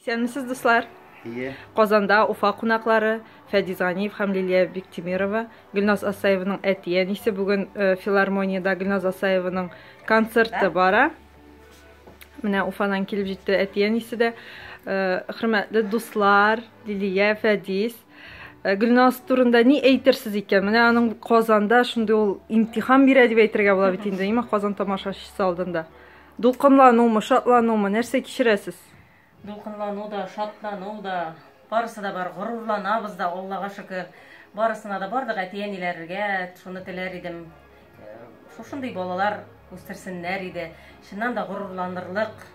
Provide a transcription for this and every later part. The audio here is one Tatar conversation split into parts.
Исәнмесез, дуслар! Ие. Казанда Уфа кунаклары Фәдиз Ганиев һәм Лилия Биктимирова, Гөлназ Асаеваның әти-әнисе бүген э, филармониядә Гөлназ Асаеваның концерты бара. Менә Уфадан килеп җитте әти-әнисе дә. Э, хөрмәтле дуслар, Лилия, Фәдиз, э, Гөлназ турында ни әйтерсез икән? Менә аның Казанда шундый ул имтихан бирә дип әйтергә була бит инде, имә Казан тамашачысы алдында. Дулкынланумы, шатланумы, нәрсә кичерәсез? Дулкынлану да, шатлану да, барысы да бар. Горурланабыз да, Аллага шөкер. Барысына да барлык әти-әниләргә шуны теләр идем. Шушындый балалар үстерсеннәр иде. Чыннан да горурланырлык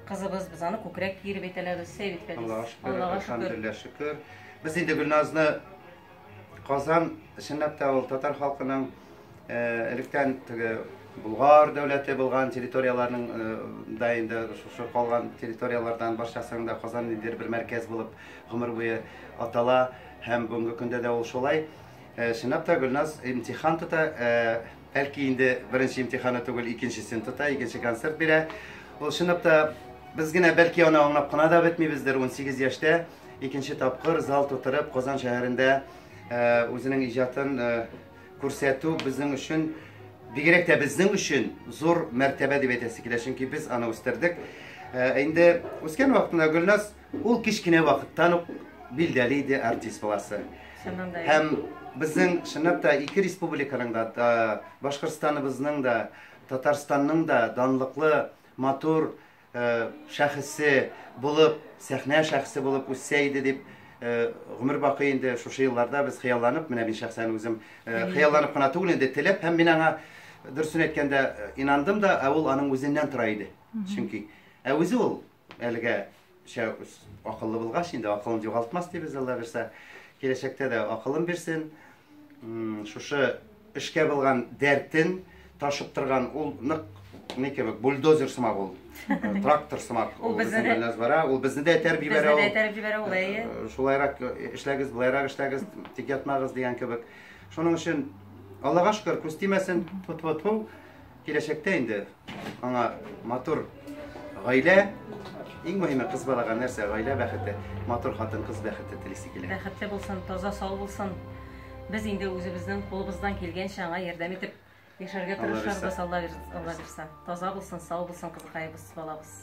кызыбыз. Без аны күкрәк киереп әйтәләбез. Сәй бит, Фәдис. Аллага шөкер, Аллага шөкер. әлхәмдүлилләһ шөкер. Без инде Гөлназны Казан чынлап та ул татар халкының электән теге Болгар дәүләте булган территорияләрнең да инде шушы калган территорияләрдән барчасының да Казан ниндидер бер мәркәз булып гомер буе атала һәм бүгенге көндә дә ул шулай. Чынлап та Гөлназ имтихан тота, бәлки инде беренче имтиханы түгел, икенчесен тота, икенче концерт бирә. Ул чынлап та без генә бәлки аны аңлап кына да бетмибездер, 18 яшьтә икенче тапкыр зал тутырып Казан шәһәрендә үзенең иҗатын күрсәтү безнең өчен, бигрәк тә безнең өчен зур мәртәбә дип әйтәсе килә, чөнки без аны үстердек. Инде үскән вакытында Гөлназ ул кечкенә вакыттан ук билдәле иде артист баласы. Һәм безнең чынлап та ике республиканың да, Башкортстаныбызның да, Татарстанның да данлыклы, матур шәхесе булып, сәхнә шәхесе булып үссә иде дип, гомер бакый инде шушы елларда без хыялланып, менә мин шәхсән үзем хыялланып кына түгел инде, теләп һәм мин аңа дөресен әйткәндә инандым да, ә ул аның үзеннән тора иде. Чөнки ә үзе ул әлегә акыллы булгач, инде акылын югалтмас дибез, Алла бирсә, киләчәктә дә акылын бирсен. Шушы эшкә булган дәртен ташып торган ул нык ни кебек бульдозер сымак ул. Трактор сымак. Ул безне дә бара, ул безне дә этәреп җибәрә ул. Безне дә этәреп җибәрә ул, әйе. Шулайрак эшләгез, былайрак эшләгез, тик ятмагыз дигән кебек. Шуның өчен Аллага шөкер, күз тимәсен, тфу-тфу-тфу. Киләчәктә инде аңа матур гаилә, иң мөһиме кыз балага нәрсә, гаилә бәхете, матур хатын-кыз бәхете телисе килә. Бәхетле булсын, таза сау булсын. Без инде үзебезнең кулыбыздан килгәнчә аңа ярдәм итеп яшәргә тырышырбыз, Алла бирса. Таза булсын, сау булсын кызыкаебыз, балабыз.